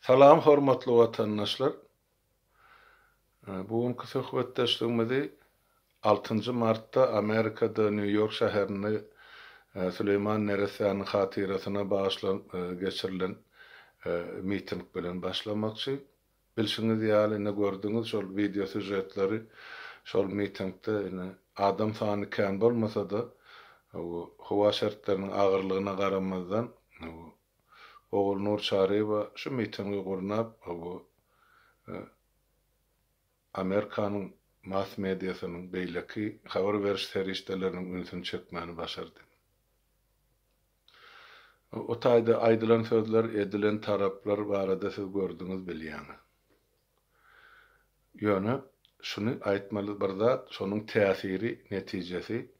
Salam hormatly watandaşlar! Bu günki söhbetdeşligimizi altynjy martda Amerikada Nýu-Ýork şäherinde Süleýman neressäniň hatyrasyna bagyşlanyp geçirilen miting bilen başlamakçy. Bilşiňiz ýaly ine gördüňiz şol wideo sýužetleri şol mitingde ine adam sany kän bolmasa-da howa şertleriniň agyrlygyna garamazdan Ogulnur Çaryýewa şu mitingi gurnap Amerikanyň mass mediasynyň beýleki habar beriş serişdeleriniň ünsüni çekmäni başardy. O taýda aýdylan sözler, edilen taraplar barada siz gördüňiz, bilýäňiz. Ýöne şuny aýtmaly bir zat, şonuň täsiri, netijesi,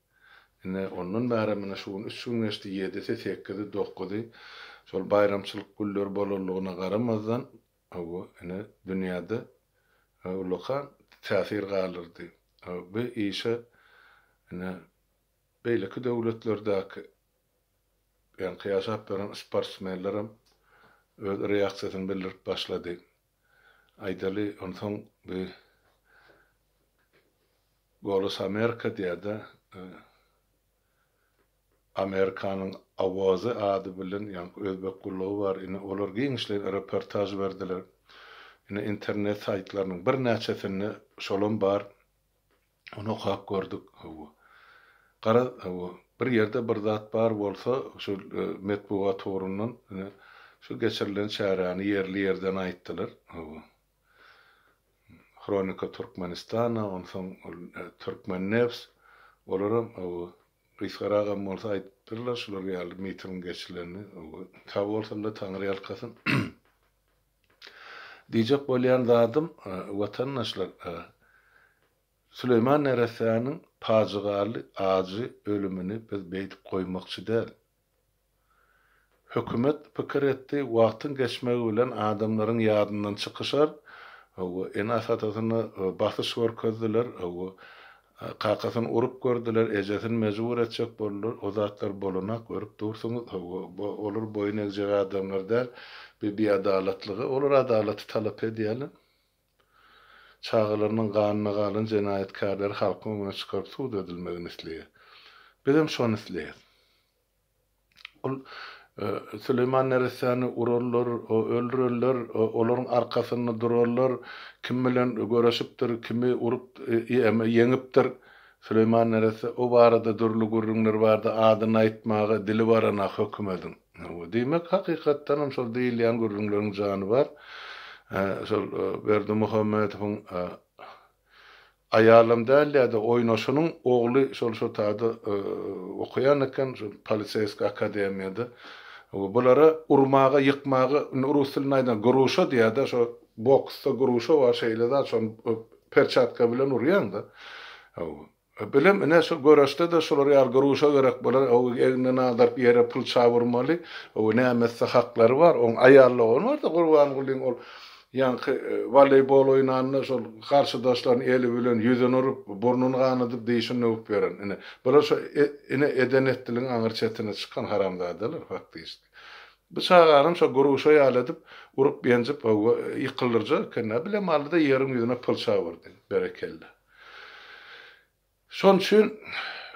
ine, ondan bärem ine şu gün üç gün geçdi, ýedisi, sekizi, dokuzy, şol baýramçylyk günleri bolanlygyna garamazdan, hawa, ine, dünýäde ullakan täsir galdyrdy. Bu işe, ine, beýleki döwletlerdäki ýaňky ýaşap ýören sportsmenlerem öz reaksiýasyny bildirip başlady. Aýdaly, onsoň bu Golos Amerika diýýär-de, Amerikanyň owazy ady bilen ýaňky özbek gullugy bar, ine, olar giňişleýin reportaž berdiler. Ine, internet saýtlarynyň birnäçesinde şolam bar. Ony okap gördük, hawa. Garaz, hawa, bir ýerde bir zat bar bolsa, şu metbugat ugrundan ine, şu geçirilen çäräni ýerli-ýerden aýtdylar, hawa. Hronika Türkmenistana, onsoň ol Türkmennebs, olaram, hawa, gysgaragam bolsa aýdypdyrlar şular ýaly mitingiň geçirilenini, hawa. Sag bolsunlar, Taňryýalkasyn. Diýjek bolýan zadym, watandaşlar, Süleýman neressäniň pajygaly, ajy ölümini biz beýdip goýmakçy däl. Hökümet pikir etdi, wagtyň geçmegi bilen adamlaryň ýadyndan çykyşar, hawa, ene-atasyna basyş görkezdiler, hawa, Kakasyny urup gördüler, ejesini mejbur etjek boldular, o zatlar bolanak, görüp dursuňyz, hawa, olar boýun egjek adamlar däl, bi biadalatlyga, olar adalaty talap edýärler. Çagalarynyň ganyna galan jenaýatkärleri halkyň öňüne çykaryp sud edilmegini isleýär. Bizem şony isleýäs. Ol Süleýman neressäni urarlar, öldürerler, olaryň arkasynda durarlar, kim bilen göreşipdir, kimi urup, ýeňipdir. Süleýman neresse o barada dürli gürrüňler bardy, adyny aýtmaga dili baranak hökümediň. Diýmek, hakykatdanam şol diýilýän gürrüňleriň jany bar. Şol Berdimuhamedowyň Aýalam däl ýa-da oýnaşynyň ogly şol şo taýda okaýan eken, şol poliseýskiý akademiýada. Bulara urmaga, ýykmaga, indi rus dilinde aýdan gruşa diýýär-de, şo boksda gruşa bar, şeýle zat, şony perçatka bilen urýaň-da. Bilem, ine, şo göreşde-de şular ýaly gruşa gerek bolar, egninden agdaryp ýere pylçap urmaly. Näme etse haklary bar. Oň aýal dogany bar-da Gurbangulyň ol Ýaňky woleýbol oýnanda şol garşydaşlaryny eli bilen ýüzüni urup, burnuny ganadyp, dişini döwüp ýören. Ine, bular şo ine eden-etdiligiň aňry çetine çykan haramzadalar faktiçki. Bu çaganam şo gruşa ýaly edip, urup-ýenjip, hawa, ýykyldyrjak eken-dä. Bilem aldy-da ýeriň ýüzüne pylça urdy. Berekella. Şonuň üçin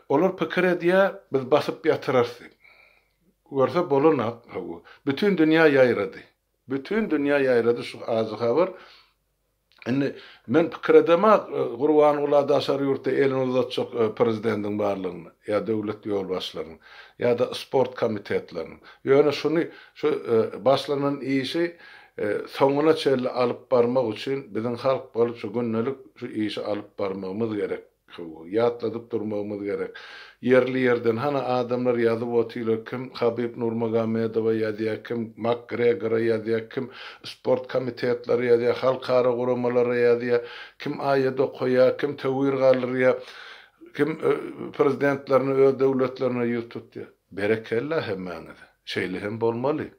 olar pikir edýär, biz basyp ýatyrarys diýip. Görse bolanak, hawa. Bütin dünýä ýaýrady. Bütin dünýä ýaýrady şu ajy habar. Indi men pikir edemok Gurbangula daşary ýurtda elini uzatjak prezidentiň barlygyny ýa döwlet ýolbaşçylarynyň ýa-da sport komitetleriniň. Ýöne şuny şu başlanan işi soňuna çenli alyp barmak üçin biziň halk bolup şu gündelik şu işi alyp barmagymyz gerek. Ýatladyp durmagymyz gerek. Ýerli-ýerden hany adamlar ýazyp otyrlar, kim Habib Nurmagomedowa ýazýar, kim Makgregora ýazýar, kim sport komitetlere ýazýar, halkara guramalara ýazýar, kim aýat okaýar, kim töwir galdyrýar, kim prezidentlerine öz döwletlerine ýüz tutýar. Berekella hemmäňize. Şeýle hem bolmaly.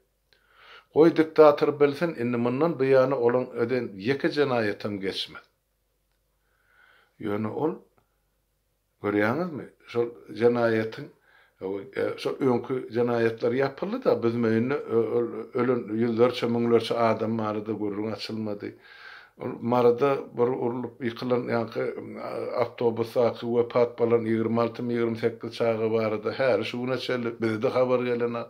Goý diktator bilsin, indi mundan buýana olaň eden ýeke jenaýatam geçmez. Ýöne ol, görýäňizmi, şol jenaýatyň. Şol öňki jenaýatlar ýapyldy-da, büzmeýinde ölen ýüzlerçe, müňlerçe adam barada gürrüň açylmady. Ol Maryda bir urlup ýykylan ýaňky awtobusdaky wepat bolan ýigrimi altymy, 28 çaga barada häli şu güne çenli bize-de habar gelenok.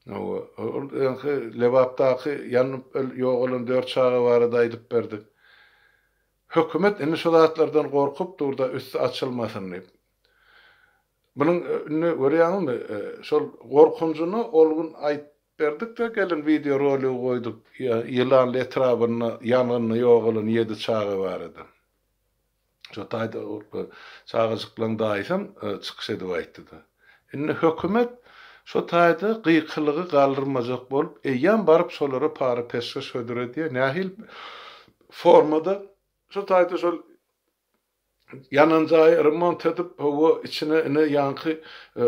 Hawa, ol ýaňky Lebapdaky ýanyp ýogalan dört çaga barada aýdyp berdik. Hökümet indi şu zatlardan gorkup dur-da üsti açylmasyn diýip. Munuň indi görýäňizmi, şol gorkunjyny ol gün aýdyp berdik-de, gelin wideo roligi goýduk, Ýylanly etrabynda ýangynda ýogalan ýedi çaga barada. Şo taýda çagajyklaryň daýysam çykyş edip aýtdy-da. Indi hökümet şo taýda gykylygy galdyrmajak bolup, eýýäm baryp şolara para-peşgeş hödür edýär. Nähili formada? Şo taýda şol Ýanan jaýy remont edip, hawa, içine ine ýaňky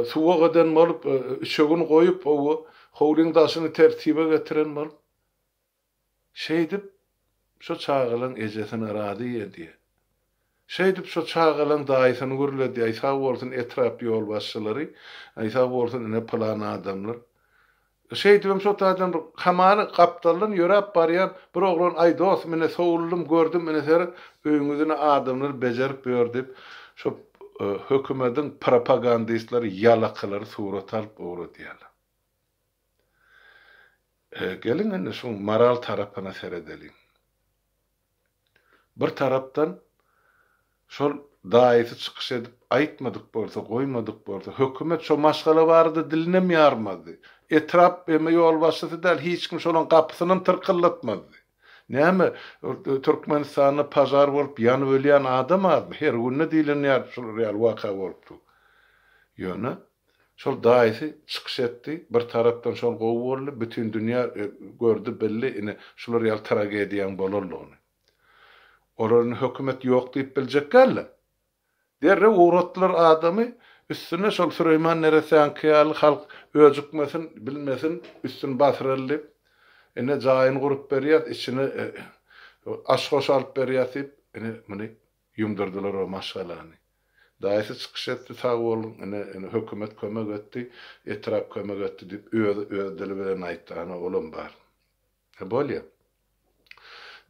suwag eden bolup, üçegini goýup, hawa, howlyň daşyny tertibe getiren bolup. Şeýdip, şo çagalaň ejesini razy edýär. Şeýdip, şo çagalaň daýysyny gürledýär, Aý, sag bolsun etrap ýolbaşçylary, aý, sag bolsun ine pylan adamlar. Şeýdibem şo taýdan bir hamana gapdaldan ýöräp barýan bir oglan aý dostum ine sowuldym gördüm ine seret öýüňizi ine adamlar bejerip ýör diýip şo hökümediň propagandistleri ýalakylary surata alyp ugradýarlar. Geliň indi şuň moral tarapyna seredeliň. Bir tarapdan şol daýysy çykyş edip aýtmadyk bolsa, goýmadyk bolsa, hökümet şo maşgala barada dilinem ýarmazdy. Etrap eme ýolbaşçysy däl, hiç kim şolaň gapysynam tyrkyldatmazdy. Näme, Türkmenistanda pažar bolup ýanyp ölýän adam azmy? Her günde diýlen ýaly şular ýaly waka bolup dur. Ýöne şol daýysy çykyş etdi, bir tarapdan şol gowy boldy, bütin dünýä gördi, bildi, ine, şular ýaly tragediýaň bolanlygyny. Olar indi hökümet ýok diýip biljek däldi. Derrew ugratdylar adamy, üstüne şol Süleýman neressäňki ýaly halk öjükmesin, bilmesin, üstüni basyraly diýip, ine, jaýyny gurup berýäs, içine aş-goş alyp berýäs diýip, ine, muny ýumdurdylar o maşgalany. Daýysy çykyş etdi, sag boluň, ine, ine, hökümet kömek etdi, etrap kömek etdi diýip, özi öz dili bilen aýtdy, ana, olam bar. E, bolýa.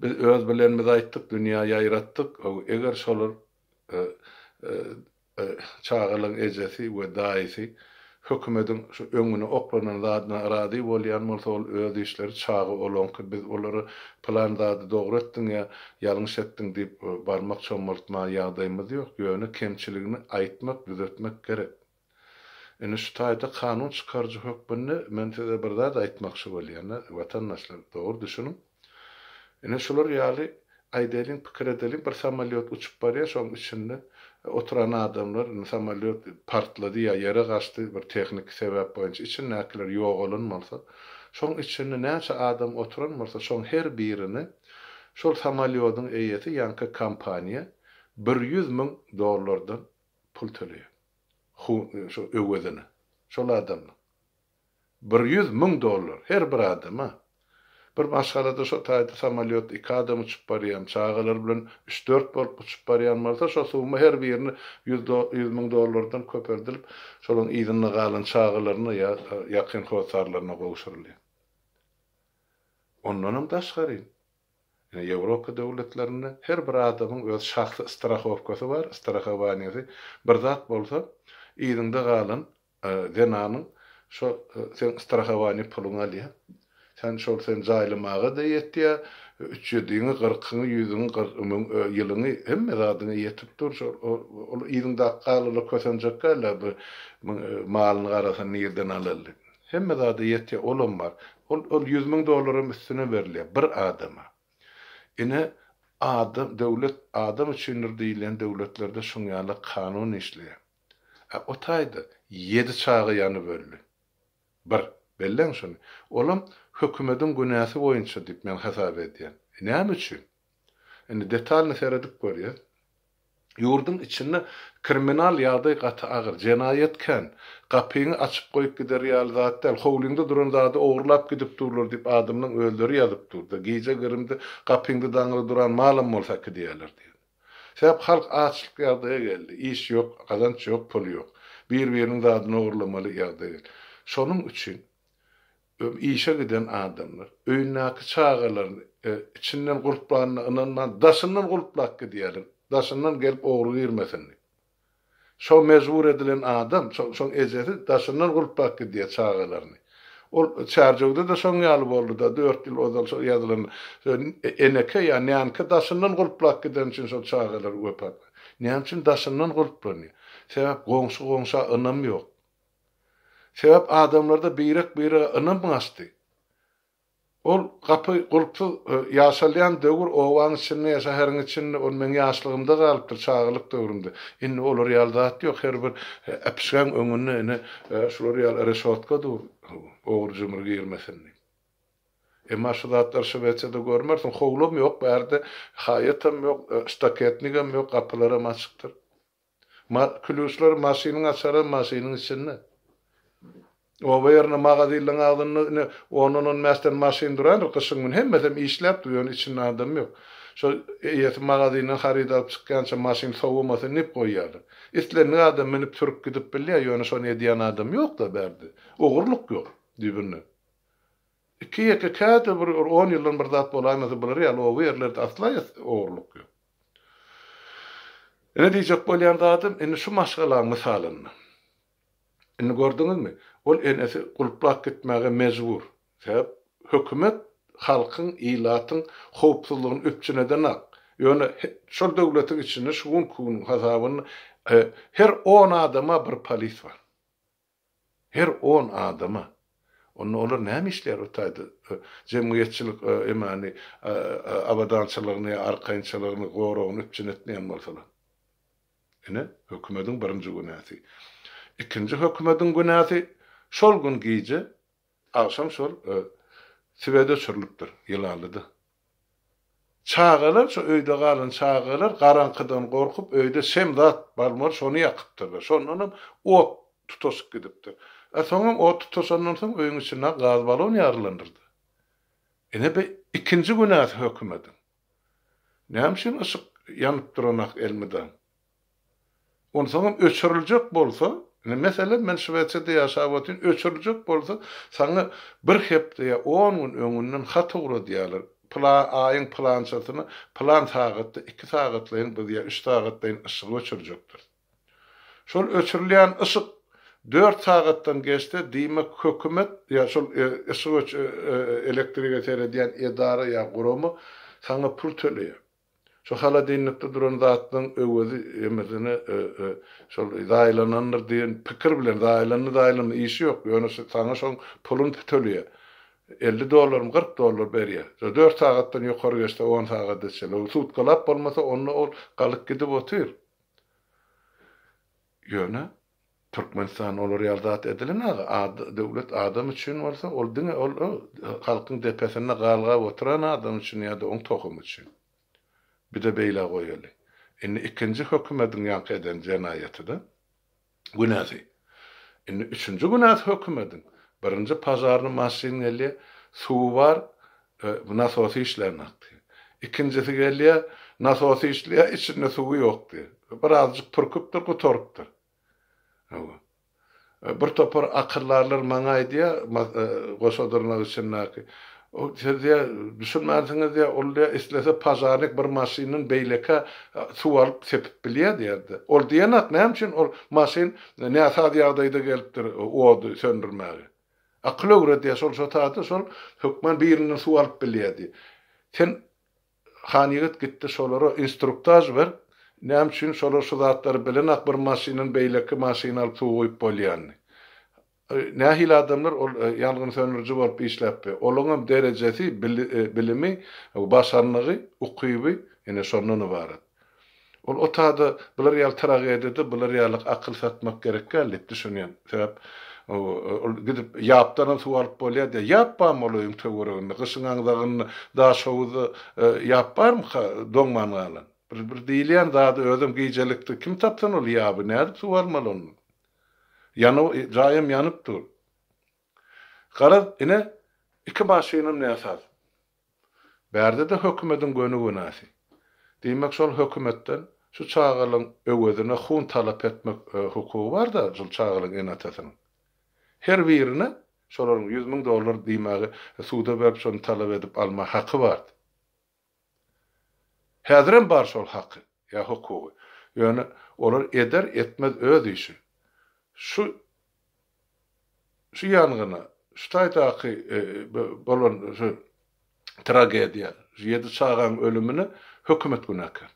Biz öz bilenimizi aýtdyk, dünýä ýaýratdyk, eger şolar çagalaryň ejesi we daýysy hökümediň şu öňüne oklanan zadyna razy bolýan bolsa ol öz işleri çaga olaňky biz olara pylan zady dogry etdiň ýa ýalňyş etdiň diýip barmak çommaltmaga ýagdaýymyz ýok ýöne kemçiligini aýtmak düzetmek gerek. Indi şu taýda kanun çykaryjy hökmünde men size bir zat aýtmakçy bolýan, watandaşlar, dogry düşüniň. Ine şular ýaly aýdaýlyň, pikir edeliň, bir samolýot uçup barýar, şoň içinde oturan adamlar, indi samolýot partlady ýa ýere gaçdy bir tehniki sebäp boýunça içindäkiler ýogalan bolsa, şoň içinde näçe adam oturan bolsa, şoň her birine şol samolýodyň eýesi, ýaňky kompaniýa 100 000 dollardan pul töleýär. Hu, şo öwezine. Şol adamyň. 100 000 dollar her bir adama. Bir maşgalada şo taýda samolýotda iki adam uçup barýan, çagalar bilen üç-dört bolup uçup barýan bolsa, şo summa her birine ýüz 100 000 dollardan köpeldilip, şolaryň yzynda galan çagalaryna ýa ýakyn hossarlaryna gowşurylýar. Ondanam daşgary, Ine, Ýewropa döwletlerinde her bir adamyň öz şahsy strahowkasy bar, strahowaniýasy. Bir zat bolsa, yzyňda galan zenanyň şo seň strahowaniýa puluňy alýar. Sen şol seni jaýlamaga-da ýetýär, üç ýediňi, kyrkyňy, ýüzüňi, müň ýylyňy, hemme zadyňa ýetip dur. Şol ol yzyňdaky galana kösenjek däl-ä, bu malyny garasa nirden alaly diýip. Hemme zada ýetýär, olam bar. Ol ol 100 000 dollaram üstüne berilýär bir adama. Ine, adam, döwlet adam üçindir diýilýän döwletlerde şuň ýaly kanun işleýär. A o taýda ýedi çaga ýanyp öldi. Bir, belläň şuny. Olam hökümediň günäsi boýunça diýip men hasap edýän. Näme üçin? Indi detalny seredip görýäs. Ýurduň içinde kriminal ýagdaý gaty agyr, jenaýat kän. Gapyňy açyp goýup gider ýaly zat däl, howlyňda duran zady ogurlap gidip durlar diýip adamlaň özleri ýazyp dur-da. Gije girimde gapyňda daňyly duran malam bolsa äkidýärler diýen. Sebäp halk açlyk ýagdaýa geldi. Iş ýok, gazanç ýok, pul ýok. Bir-biriniň zadyny ogurlamaly ýagdaý geldi. Şonuň üçin işe giden adamlar öýündäki çagalaryny içinden gulplanyna ynanman daşyndan gulplap gidýärler. Daşyndan gelip ogry girmesin diýip. Şo mejbur edilen adam, şoň ejesi daşyndan gulplap gidýär çagalaryny. Ol Çärjewde-de şoň ýaly boldy-da, dört ýyl ozal şo ýazylan eneke ýa nänke daşyndan gulplap gideni üçin şol çagalar wepat. Näme üçin daşyndan gulplanýar? Sebäp goňşy goňşa ynam ýok. Sebäp adamlarda birek-birege ynam gaçdy. Ol gapy gulpsuz ýaşalýan döwür obaň içinde ýa şäheriň içinde ol meň ýaşlygymda galypdyr, çagalyk döwrümde. Indi olar ýaly zat ýok, her bir äpişgäň öňünde ine şular ýaly reşotka dur, ogry-jümri girmesin diýip. Emma şu zatlary Şwesiýada görmersiň, howlam ýok bärde, haýatam ýok, ştaketnigem ýok, gapylaram açykdyr. Klýuçlar maşynyň açaram maşynyň içinde. Oba ýerinde magazinleň agzynda ine ondan on bäşden maşyn durandyr gyşyň güni hemmesem işläp dur ýöne içinde adam ýok. Şo eýesi magazinden haryt alyp çykýança maşyn sowamasyn diýip goýýarlar. Islendik adam münüp sürüp gidip bilýär ýöne şony edýän adam ýok-da bärde. Ogurlyk ýok düýbünden. Iki-ýeke käte bir on ýyldan bir zat bolaýmasa bular ýaly oba ýerlerde asla ogurlyk ýok. Ine diýjek bolýan zadym indi şu maşgalaň mysalynda. Indi gördüňizmi, ol enesi gulplap gitmäge mejbur. Sebäp hökümet halkyň, ilatyň howpsuzlygyny üpjün edenak. Ýöne şol döwletiň içinde şu günki günüň hasabynda her on adama bir polis bar. Her on adama. Onda olar näme işleýär o taýda? Jemgyýetçilik emany abadançylygyny, arkaýynçylygyny, goragyny üpjün etmeýän bolsalar. Ine, hökümediň birinji günäsi. Ikinji hökümediň günäsi, şol gün gije, agşam şol swet öçürilipdir Ýylanlyda. Çagalar, şo öýde galan çagalar garaňkydan gorkup, öýde şem zat barmaly, şony ýakypdyrlar. Şondanam ot tutaşyp gidipdir. A soňam ot tutaşandan soň öýüň içinde gaz balon ýarylandyrdy. Ine bi ikinji günäsi hökümediň. Näme üçin yşyk ýanyp duranak elmydam? Onsoňam öçüriljek bolsa, indi meselem men Şwesiýada ýaşap otyryn, öçüriljek bolsa saňa bir hepde ýa on gün öňünden hat ugradýarlar. Pylan aýyň pylançasyna pylan sagatda iki sagatlaýyn biz ýa üç sagatlaýyn yşygy öçürjekdiris. Şol öçürilýän yşyk dört sagatdan geçse, diýmek hökümet ýa şol yşyk elektrige seredýän edara ýa gurama saňa pul töleýär. Şu holodilnikde duran zatlaryň öwezi emesine şol zaýalanandyr diýen pikir bilen, zaýalandy zaýalandy işi ýok, ýöne saňa şoň puluny töleýär. 50 dollarmy 40 dollar berýär. Şo dört sagatdan ýokary geçse on sagada çenli. Sutkalap bolmasa onda ol galyp gidip otyr. Ýöne Türkmenistan olar ýaly zat edilen aga ad döwlet adam üçin bolsa ol diňe ol halkyň depesinde galgap oturan adam üçin ýa-da oň tohumy üçin. Bide beýle goýaly. Indi ikinji hökümediň ýaňky eden jenaýatyda günäsi. Indi üçünji günäsi hökümediň. Birinji pažarny maşyn gelýä suwy bar nasosy işlänok diýýär. Ikinjisi gelýär, nasosy işleýär, içinde suwy ýok diýýär. Birazjyk pürküpdir, gutarypdyr. Hawa. Bir topar akyldarlar maňa aýdýar, goşa dyrnak içindäki. O siz diýýär, düşünmänsiňiz diýýär, ol diýýär, islese pažarnik bir maşyndan beýlekä suw alyp sepip bilýär diýýär-de. Ol diýenak, näme üçin ol maşyn näsaz ýagdaýda gelipdir ody söndürmäge. Akyl öwredýär şol şo tada şol hökman birinden suw alyp bilýär diýip. Sen han ýigit gitdi şolara instruktaž ber, näme üçin şolar şu zatlary bilenak bir maşyndan beýleki maşyna alyp suw guýup bolýanyny. Nähili adamlar ol ýangyn söndüriji bolup işläp bi. Olaňam derejesi, bilimi, başarnygy, ukyby ine şondan ybarat. Ol otada bular ýaly tragediýada bular ýaly akyl satmak gerek däl diýip düşünýän. Sebäp ol gidip ýapdanam suw alyp bolýar diýýär. Ýap barmy ol öýüň töwereginde? Gyşyň aňzagynda Daşhowuzda ýap barmyka doňman galan? Bir bir diýilýän zady özem gijelikde kim tapsyn ol ýaby? Nädip suw almaly ondan? Ýanyp jaýam ýanyp dur. Garaz ine iki maşynam näsaz. Bärde-de hökümediň göni günäsi. Diýmek şol hökümetden. Şu çagalaryň öwezine hun talap etmek hukugy bar-da şol çagalaryň ene-atasynyň. Her birine şolaryň 100000 dollar diýmäge suda berip şony talap edip alma haky bardy. Häzirem bar şol haky ýa hukugy. Ýöne olar eder etmez öz işi. Şu şu ýangyna, şu taýdaky bolan şu tragediýa, şu ýedi çagaň ölümine hökümet günäkär.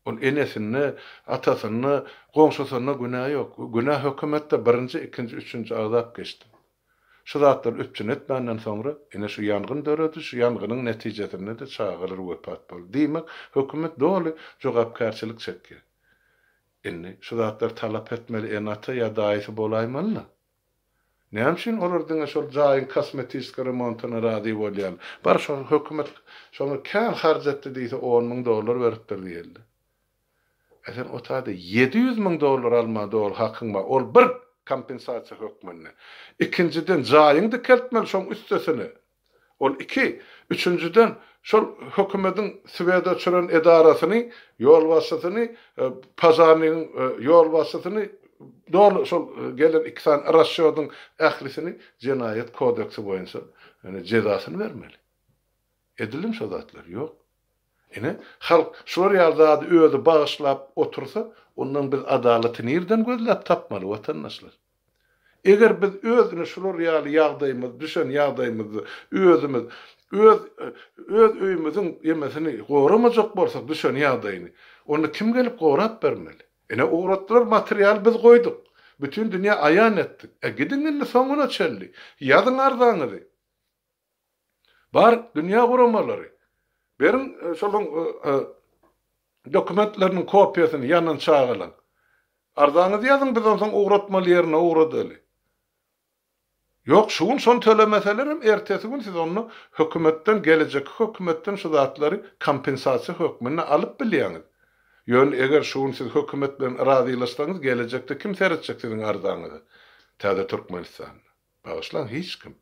Ol enesinde, atasynda, goňşusynda günä ýok. Günä hökümetde birinji, ikinji, üçünji agzap geçdim. Şu zatlary üpjün etmänden soňra ine şu ýangyn döredi, şu ýangynyň netijesinde-de çagalar wepat boldy. Diýmek, hökümet doly jogapkärçilik çekýär. Indi şu zatlary talap etmeli ene-ata ýa daýysy bolaýmaly-la. Näme üçin olar diňe şol jaýyň kosmetiski remontyna razy bolýarlar? Bar şol hökümet şoňa kän harç etdi diýse 10 müň dollar beripdir diýeli. E sen o taýda 700 müň dollar alma doly hakyň bar. Ol bir kompensasiýa hökmünde. Ikinjiden jaýyňy dikeltmeli şoň üstesine. Ol iki. Üçünjiden, şol hökümediň swet öçüren edarasyny, ýolbaşçysyny, požarnigiň ýolbaşçysyny, doly şol gelen iki sany rasçýodyň ählisini jenaýat kodeksi boýunça jezasyny bermeli. Edildimi şo zatlar? Ýok. Ine, halk şular ýaly zady özi bagyşlap otursa, ondan biz adalaty nirden gözläp tapmaly, watandaşlar? Eger biz öz ine şular ýaly ýagdaýymyz, düşen ýagdaýymyzda özümiz öz öz öýümiziň ýemesini goramajak bolsak düşen ýagdaýyny, onda kim gelip gorap bermeli? Ine ugratdylar materialy biz goýduk. Bütin dünýä aýan etdik. E gidiň indi soňuna çenli. Ýazyň arzaňyzy. Bar dünýä guramalary. Beriň şolaň dokumentleriniň kopiýasyny ýanan çagalaň. Arzaňyzy ýazyň biz onsoň ugratmaly ýerine ugradaly. Ýok şu gün şony tölemeselerem ertesi gün siz onda hökümetden gelejekki hökümetden şu zatlary kompensasiýa hökmünde alyp bilýäňiz. Ýöne eger şu gün siz hökümet bilen razylaşsaňyz gelejekde kim seretjek siziň arzaňyza täze Türkmenistanda. Bagyşlaň hiç kim.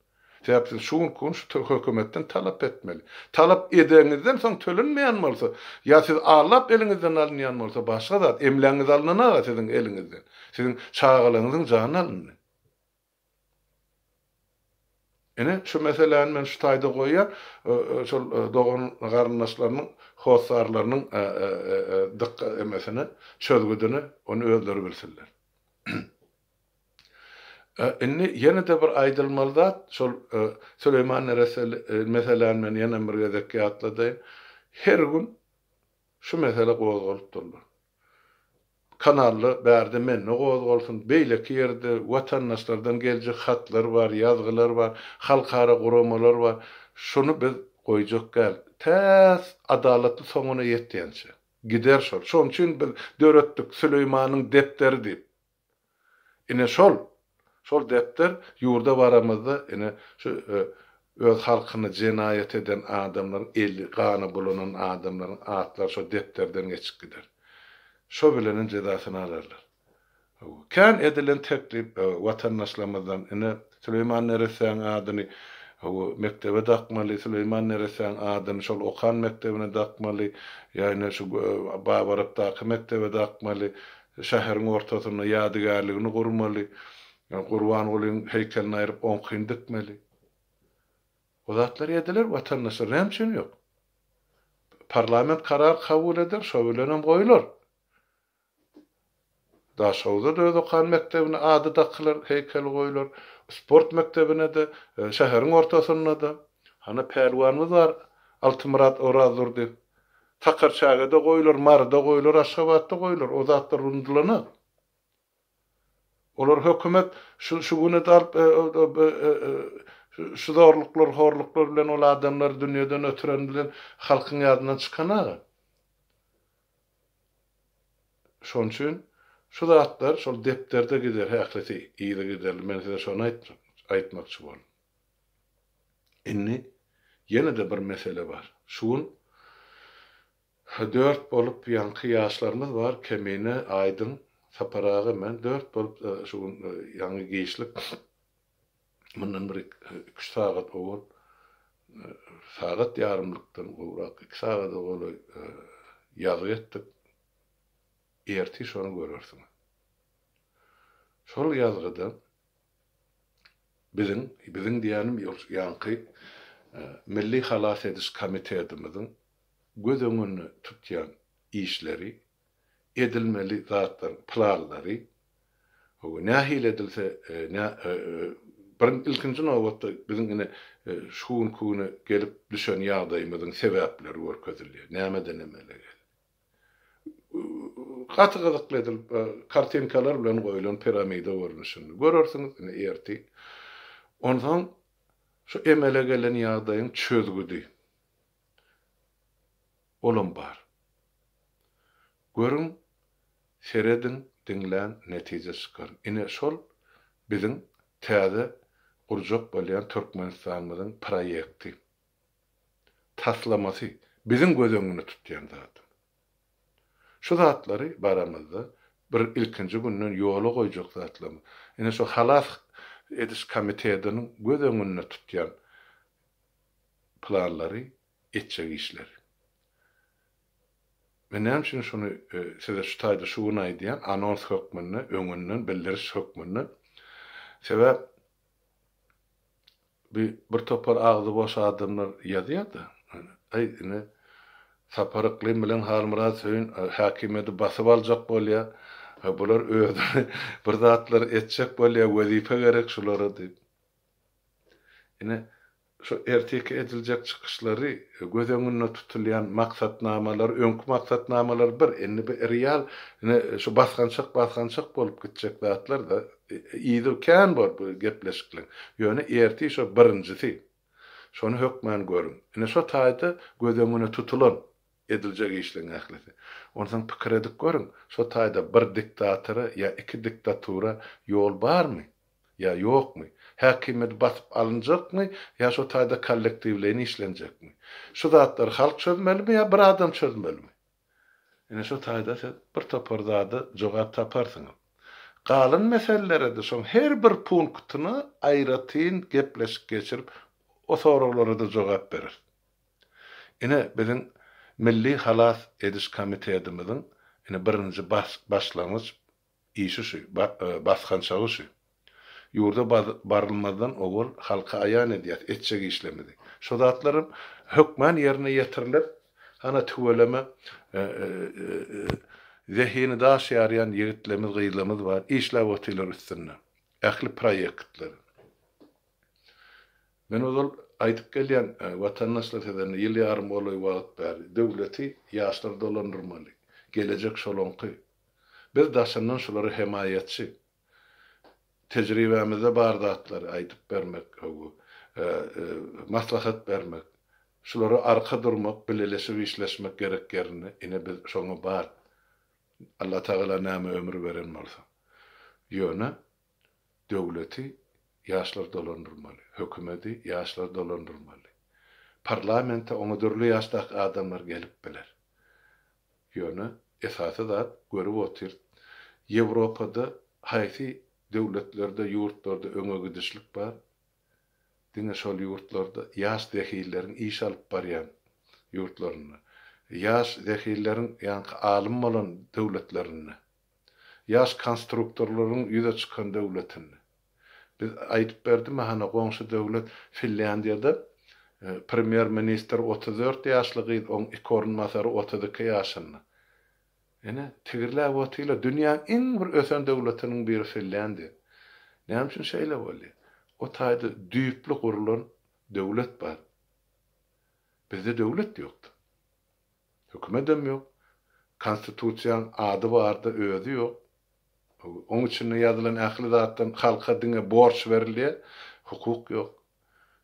Sebäp siz şu günki gün şu hökümetden talap etmeli. Talap edeňizden soň tölenmeýän bolsa, ýa siz allap eliňizden alynýan bolsa başga zat, emlägiňiz alynanaga siziň eliňizden. Siziň çagalaryňyzyň jany alyndy. Ine şu meseläni men şu taýda goýýan, şol dogan garyndaşlarynyň, hossarlarynyň dykga emesine, çözgüdine ony özleri bilsinler. Indi ýene-de bir aýdylmaly zat, şol Süleýman nereseli meseläni men ýene bir gezek ýatladaýyn. Her gün şu mesele gozgalyp durlar. Kanalda bärde mende gozgalsyn, beýleki ýerde watandaşlardan geljek hatlar bar, ýazgylar bar, halkara guramalar bar. Şuny biz goýjak däl. Tä adalatly soňuna ýetýänçä. Gider şol. Şonuň üçin biz döretdik Süleýmanyň depderi diýip. Ine şol, şol depder ýurda baramyzda ine şu öz halkyna jenaýat eden adamlaryň eli gana bulanan adamlaryň atlary şo depderden geçip gider. Şo bilenem jezasyny alarlar. Kän edilen teklip watandaşlarymyzdan ine Süleýman neressäň adyny hawa mekdebe dakmaly, Süleýman neressäň adyny şol okan mekdebine dakmaly, ýa ine şu Babarapdaky mekdebe dakmaly, Şäheriň ortasynda ýadygärligini gurmaly, Gurbangulyň heýkelini aýryp oňkyny dikmeli. O zatlar ediler watandaşlar näme üçin ýok? Parlament karar kabul eder şo bilenem goýular. Daşhowuzda-da öz okan mekdebine ady dakylar, heýkeli goýular. Sport mekdebine-de, şäheriň ortasynda-da. Hana pälwanymyz bar Altymyrat Orazdurdyýew. Sakarçägede goýular, Maryda goýular, Aşgabatda goýular. O zatlar unudylanok. Olar hökümet şu şu güne alyp şu zorluklar, horluklar bilen ol adamlary dünýeden ötüren bilen halkyň ýadyndan çykanak. Şonuň üçin şu zatlar şol depderde gider ählisi yzygiderli. Men size şony aýtmakçy boldum. Indi ýene-de bir mesele bar. Şu gün dört bolup ýaňky ýaşlarymyz bar, Kemine, Aýdyň, Sapar aga, men dört bolup şu gün ýaňy giçlik mundan bir iki-üç sagat owal, sagat ýarymlykdan gowrak, iki sagada golaý. Ýazgy etdik. Ertir şony görersiňiz. Şol ýazgyda biziň, biziň diýýänim ýaňky Milli halas ediş komitetimiziň göz öňünde tutýan işleri, edilmeli zatlaryň planlary, hawa, nähili edilse, bir ilkinji nobatda biziň ine şu günki güne gelip düşen ýagdaýymyzyň sebäpleri görkezilýär, nämeden emele geldi. Gaty gyzykly edilip, kartinkalar bilen goýlan piramida görnüşinde. Görersiňiz ine ertir. Onsoň şu emele gelen ýagdaýyň çözgüdi. Olam bar. Görüň, serediň, diňläň, netije çykaryň. Ine şol biziň täze gurjak bolýan Türkmenistanymyzyň proýekti. Taslamasy, biziň göz öňünde tutýan zadymyz. Şu zatlary baramyzda bir ilkinji günden ýola goýjak zatlarymyz. Ine şu halas ediş komitetiniň göz öňünde tutýan planlary, etjek işleri. Men näme üçin şuny size şu taýda şu gün aýdýan, anons hökmünde, öňünden bildiriş hökmünde. Sebäp bi bir topar agzy boş adamlar ýazýar-da, aý ine Sapar Yklym bilen Halmyrat Söýün häkimiýeti basyp aljak bolýar, bular özüni bir zatlar etjek bolýar, wezipe gerek şulara diýip. Ine, şu ertirki ediljek çykyşlary, göz öňünde tutulýan maksatnamalar, öňki maksatnamalar bir, indi bu real, ine, şu basgançak-basgançak bolup gitjek zatlar-da, yzy kän bor bu gepleşikleň. Ýöne ertir şo birinjisi. Şony hökmän görüň. Ine, şo taýda göz öňüne tutulan ediljek işleň ählisi. Onsoň pikir edip görüň, şo taýda bir diktatora ýa iki diktatura ýol barmy? Ýa ýokmy? Häkimiýet basyp alynjakmy ýa şo taýda kollektiwleýin işlenjekmi? Şu zatlary halk çözmelimi ýa bir adam çözmelimi? Ine şo taýda siz bir topar zada jogap taparsyňyz. Galan meselelere-de şoň her bir punktyna aýratyn gepleşik geçirip o soraglara-da jogap bereris. Ine biziň Milli halas ediş komitetimiziň ine birinji başlangyç Işi şu, basgançagy şu. Ýurda barylmazdan owal halka aýan edýäs etjek işlerimizi. Şo zatlaram hökman ýerine ýetiriler. Hana tüweleme zehini daş ýarýan ýigitlerimiz, gyzlarymyz bar, işläp otyrlar üstünde. Ähli proýektleri. Men ozal aýdyp gelýän, watandaşlar size indi ýyl ýarym golaý wagt bäri, döwleti ýaşlar dolandyrmaly. Gelejek şolaňky. Biz daşyndan şulara hemaýatçy. Tejribämizde bar zatlary aýdyp bermek, maslahat bermek, şulara arka durmak, bileleşip işleşmek gerek ýerinde, ine biz şoňa bar. Allatagala näme ömür beren bolsa. Ýöne döwleti ýaşlar dolandyrmaly, hökümedi ýaşlar dolandyrmaly. Parlamente oňa dürli ýaşdaky adamlar gelip biler. Ýöne esasy zat görüp otyr Ýewropada haýsy döwletlerde ýurtlarda öňe gidişlik bar diňe şol ýurtlarda ýaş zehilleriň iş alyp barýan ýurtlarynda ýaş zehilleriň ýaňky alym bolan döwletlerinde ýaş konstruktorlaryň ýüze çykan döwletinde Biz aýdyp berdim hany goňşy döwlet Finlýandiýada premýer ministr 34 ýaşly gyz oň iki orunbasary 32 ýaşynda. Ine, tigirläp otyrlar. Dünýäň iň bir ösen döwletiniň biri Finlýandiýa. Näme üçin şeýle bolýar? O taýda düýpli gurulan döwlet bar. Bizde döwlet ýokdy. Hökümetem ýok. Konstitusiýaň ady barda özi ýok. Oň içinde ýazylan ähli zatdan halka diňe borç berilýär, hukuk ýok.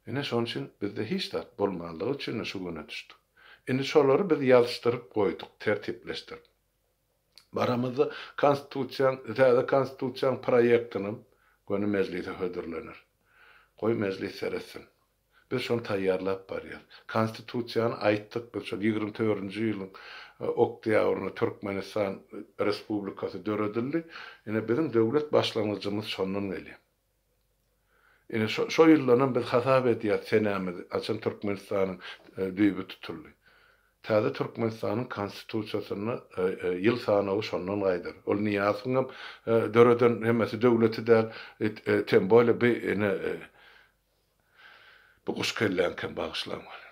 Ine şonuň üçin bizde hiç zat bolmanlygy üçin şu güne düşdük. Indi şolary biz ýazyşdyryp goýduk, tertipleşdirip. Baramyzda konstitusiýaň, täze konstitusiýaň proýektinem göni mejlise hödürlener. Goý mejlis seretsin. Biz şony taýýarlap barýas. Konstitusiýany aýtdyk, biz şol 24-nji ýylyň oktýabrynda Türkmenistan Respublikasy döredildi. Ine, biziň döwlet başlangyjymyz şondan gelýär. Ine, şo şo ýyldanam biz hasap edýäs senämizi, haçan Türkmenistanyň düýbi tutuldy. Täze Türkmenistanyň Konstitusiýasynda ýyl sanawy şondan gaýdar. Ol Nyýazowyň hem döreden hemmesi döwleti däl, tem bolýa bi ine bu guş kelläňkem bagyşlaň meni.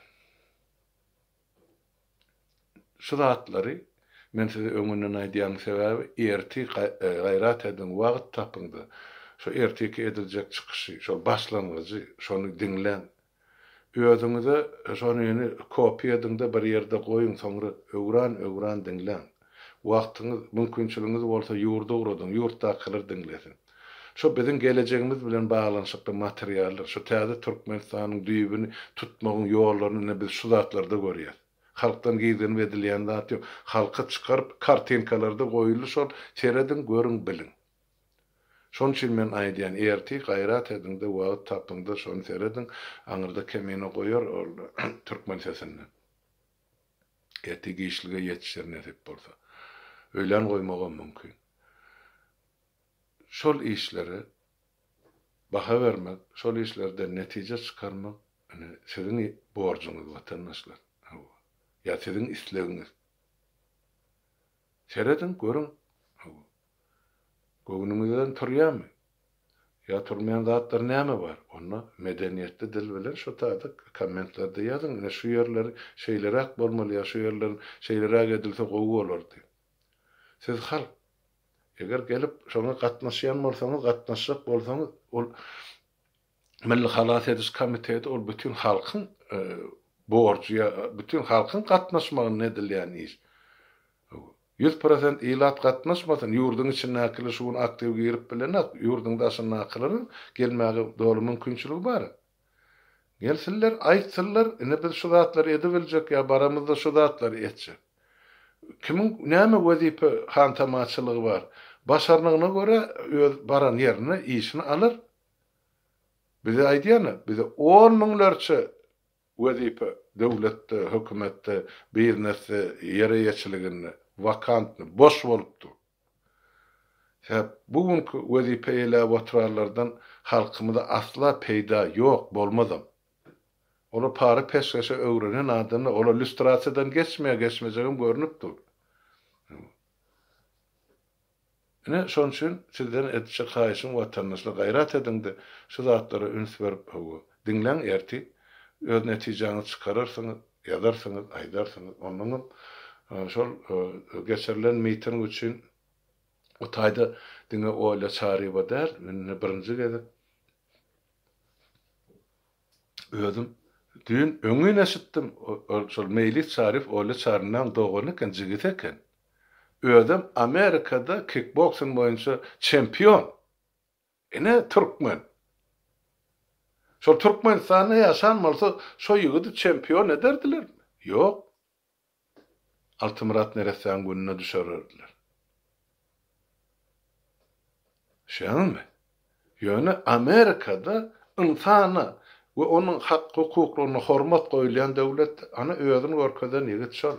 Şu zatlary men size öňünden aýdýanyň sebäbi ertir gaýrat ediň wagt tapyňda şu ertirki ediljek çykyşy şol başlangyjy şony diňläň özüňize şonyny kopiýa ediňde bir ýerde goýuň soňra öwran öwran diňläň wagtyňyz mümkinçiligiňiz bolsa ýurda ugradyň ýurtdakylar diňlesin şo biziň gelejegimiz bilen baglanyşykly materiallar şu täze Türkmenistanyň düýbüni tutmagyň ýollaryny ine biz şu zatlarda görýäs. Halkdan gizlenip edilýän zat ýok. Halka çykaryp kartinkalarda goýuldy şol serediň görüň biliň. Şonuň üçin men aýdýan ertir gaýrat ediňde wagt tapyňda şony serediň aňyrda Kemine goýar ol türkmen sesinden. Ertir giçlige ýetişer nesip bolsa. Öýlän goýmagam mümkin. Şol işlere baha bermek, şol işlerden netije çykarmak ine siziň borjuňyz watandaşlar. Hawa. Ýa siziň islegiňiz. Serediň, görüň. Hawa. Göwnüňizden turýarmy? Ýa turmaýan zatlar näme bar? Onda medeniýetli dil bilen şo taýda kommentlerde ýazyň, ine şu ýerleri şeýleräk bolmaly ýa şu ýerlerini şeýleräk edilse gowy bolardy. Siz halk. Eger gelip şoňa gatnaşýan bolsaňyz, gatnaşjak bolsaňyz, ol Milli halas ediş komiteti ol bütin halkyň borjy ýa bütin halkyň gatnaşmagynda edilýän iş. 100% ilat gatnaşmasyn, ýurduň içindäkiler şu gün aktiw girip bilenok, ýurduň daşyndakylaryň gelmäge doly mümkinçiligi bar. Gelsinler, aýtsynlar, ine biz şu zatlary edibiljek ýa baramyzda şu zatlary etjek. Kimiň näme wezipe hantamaçylygy bar, başarnygyna görä öz baran ýerine işini alar. Bize aýdýan-a, bize on müňlerçe wezipe döwletde, hökümetde, biznesde, ýer eýeçiliginde wakantny, boş bolup dur. Sebäp bu günki wezipe eýläp oturanlardan halkymyza asla peýda ýok, bolmazam. Olar para-peşgeşe öwrenen adamlar, olar lýustrasiýadan geçmeýär, geçmejegem görnüp dur. Ine, şonuň üçin sizden etjek haýyşym watandaşlar gaýrat ediňde şu zatlara üns berip hawa, diňläň ertir öz netijäňizi çykararsyňyz, ýazarsyňyz, aýdarsyňyz. Onnoňam şol geçirilen miting üçin o taýda diňe Olýa Çaryýewa däl, indi birinji gezek Özüm düýn öňňin eşitdim, ol şol Meýlis Çaryýew Olýa Çarynaň dogany eken, jigisi eken. Özem Amerikada kikboksing boýunça çempion. Ine türkmen. Şol Türkmenistanda ýaşan bolsa şo ýigidi çempion ederdilermi? Ýok. Altymyrat neressäň gününe düşererdiler. Düşýäňizmi? Ýöne Amerikada ynsana we onuň hak-hukuklaryna hormat goýulýan döwlet, ana özüni görkezen ýigit şol.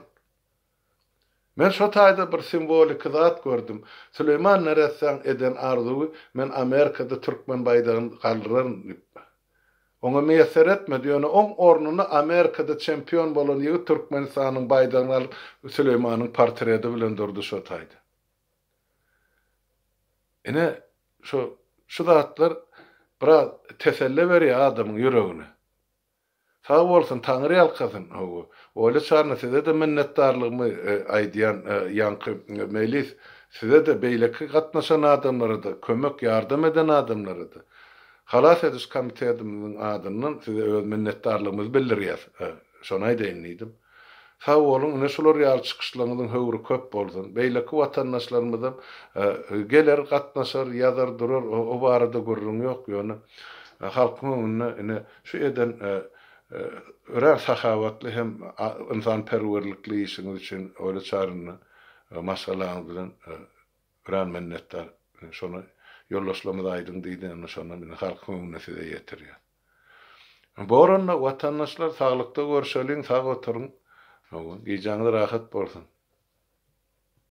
Men şo taýda bir simwoliki zat gördüm. Süleýman neressäň eden arzuwy men Amerikada türkmen baýdagyny galdyraryn diýip. Oňa miýesser etmedi, ýöne oň ornuna Amerikada çempion bolan ýigit Türkmenistanyň baýdagyny alyp Süleýmanyň portredi bilen durdy şo taýda. Ine şo şu zatlar biraz teselle berýär adamyň ýüregine. Sag bolsun, Taňry ýalkasyn. Hawa. Olýa Çarna size-de minnetdarlygymy aýdýan, ýaňky Meýlis, size-de, beýleki gatnaşan adamlara-da, kömek, ýardam eden adamlara-da. Halas ediş komitetimiziň adyndan size öz minnetdarlygymyzy bildirýäs. Şony aýdaýyn diýdim. Sag boluň, ine şular ýaly çykyşlaryňyzyň höwri köp bolsun. Beýleki watandaşlarymyzam geler, gatnaşar, ýazar durar, o barada gürrüň ýok, ýöne halkyň öňünde ine şu eden örän sahawatly hem ynsanperwerlikli işiňiz üçin Oýla Çaryna maşgalaňyz bilen örän minnetdar. Şony ýoldaşlarymyza aýdyň diýdi, indi şonam ine halkyň öňünde size ýetirýän. Bor onda watandaşlar saglykda görşeliň sag oturyň. Gijäňiz rahat bolsun.